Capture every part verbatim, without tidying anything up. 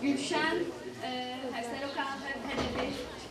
Gülşen, e, Hevseroka HDP,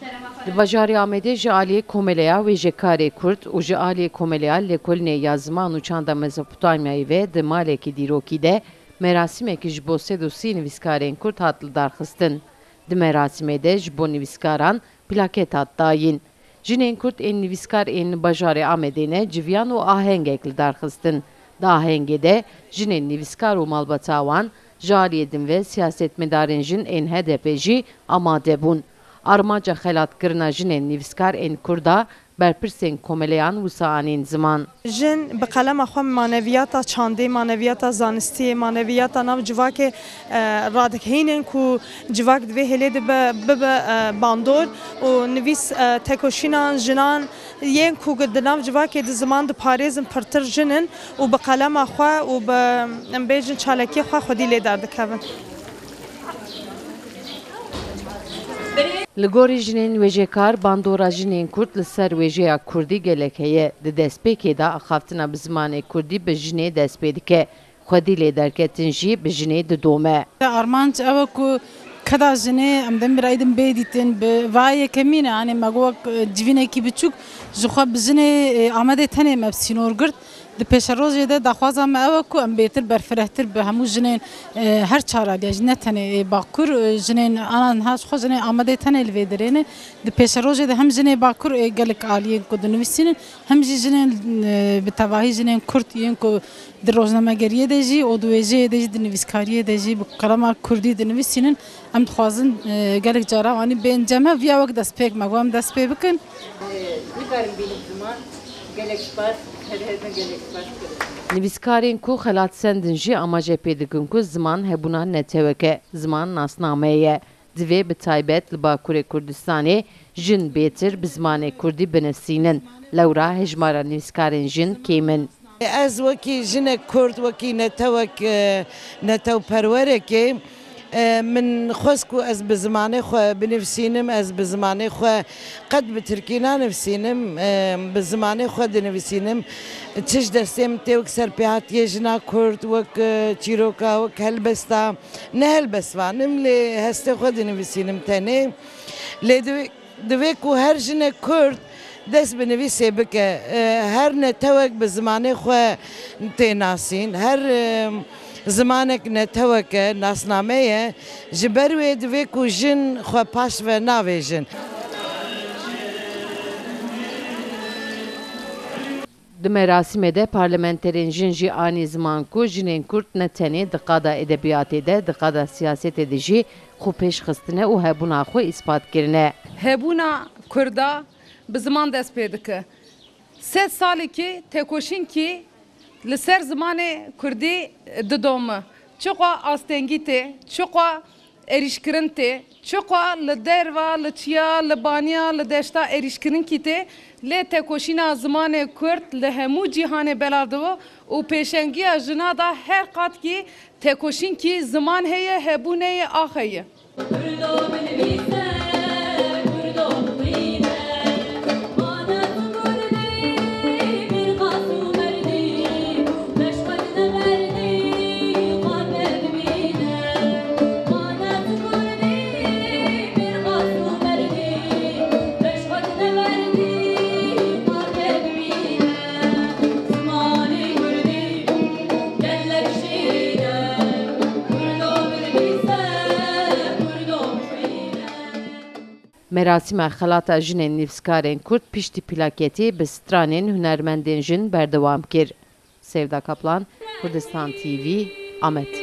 Terema Di bajarê Amedê ji aliyê Komeleya Wêjekarê Kurd û ji aliyê Komeleya Lêkolînê ya Ziman û Çanda Mezopotamyayê ve di malekî dîrokî de merasîmekî ji bo sed û sî nivîskarên Kurd hat lidarxistin. Di merasîmê de ji bo nivîskaran plaket hat dayîn. Jinên Kurd ên nivîskar ên bajarê Amedê ne civiyan û ahengek lidarxistin. Di ahengê de jinên nivîskar û malbata wan ji aliyê din ve siyasetmedarên jin ên HDP jî amade bûn. Armanca xelatkirina jinên nivîskar ên Kurda berpirsên komeleyan wisa anîn ziman. Jin bi qelema xwe maneviyata çandê, maneviyata zanistiyê, maneviyata nav civakê, e, radikehînin ku civak di vê hêlê de be, bibe, e, bandor û nivîs, e, tekoşînan jinan yên ku di nav civakê de ziman diparêzin pirtir jin in û bi qelema xwe û bi, em bêjin, çalakiyê xwe xwedî lê derdikevin. Li gorî jinên wêjekar, bandora jinên Kurd li ser wêjeya Kurdî gelek heye. Di destpêkê de axaftina bi zimanê Kurdî bi jinê dest pê dike. Xwedî lê derketin jî bi jinê didome. Armanc ew e ku keda jinê em demê re êdin bê dîtin, bi vaya yekemîn e, yanî me got wek, e, civînekî biçûk ji xwe bi jinê, e, Amedê tenê me bi sînor girt. Di pêşerojê de daxwaza me ew e ku em bêtir berfirehtir bi hemû jinên, e, her çar aliyê jî, ne tenê, e, Bakur, e, jinên ana niha ji xwe jinên Amedê tenê li vê derê ne. Di pêşerojê de hem jinê Bakur, e, gelek aliyên ku dinivîsînin, hem jî jinên, e, bi tevahî jinên Kurd yên ku di rojnamegeriyê de jî û di wêjeyê de jî, di nivîskariyê de jî bi qelema Kurdî dinivîsînin. Em dixwazin, e, gelek cara wanî bên cem hev ya wek destpêk me got em dest pê bikin. Nikarim bînim ziman. Gelek spas. Her heme gelek spas kirin. Nivîskarên ku xelat sendin jî amaje pê dikin ku ziman hebûna netewek e, ziman nasname ye. Divê bi taybet li Bakurê Kurdistanê jin bêtir bi zimanê Kurdî binivîsînin. Lewra hejmara nivîskarên jin kêm in. Ez wekî jinek Kurd, wekî netewek, e, netewperwerekê, e, min xwest ku ez bi zimanê xwe binivîsînim, ez bi zimanê xwe qet bi tirkî nanivîsînim, e, bi zimanê xwe dinivîsînim. Çi ji destê min tê wek serpêhatiyê jina Kurd, wek, e, çîroka, wek helbesta, ne helbestvan im, lê hestê xwe dinivîsînim tenê. Lê divê, divê ku her jinek Kurd dest bi nivîsê bike, e, her netewek bi zimanê xwe tê nasîn, her, e, zimanek netewek e, nasname ye, ji ber wê divê ku jin xwe paş ve navêjin. Di merasîmê de parlamenterên jin jî anî ziman ku jinên Kurd ne tenê di qada edebiyatê de, di qada siyasetê de jî xwe pêş xistine û hebûna xwe îspat kirine. Hebûna Kurda bi ziman dest pê dike. Sed salekî têkoşînkî li ser zimanê Kurdî didome. Çiqa astengî tê, çiqa êrîşkirin tê, çiqa li derva, li çiya, li baniya, li deşta êrîşkirinkî tê, lê têkoşîna zimanê Kurd li hemû cîhanê belav dibe û pêşengiya jina da her qatkî têkoşînkî ziman heye, hebûnê ye, axe ye. Merasîma xelata jinên nivîskarên Kurd piştî plaketê bi stranên hunermendên jin berdewam kir. Sevda Kaplan, Kurdistan T V, Amed.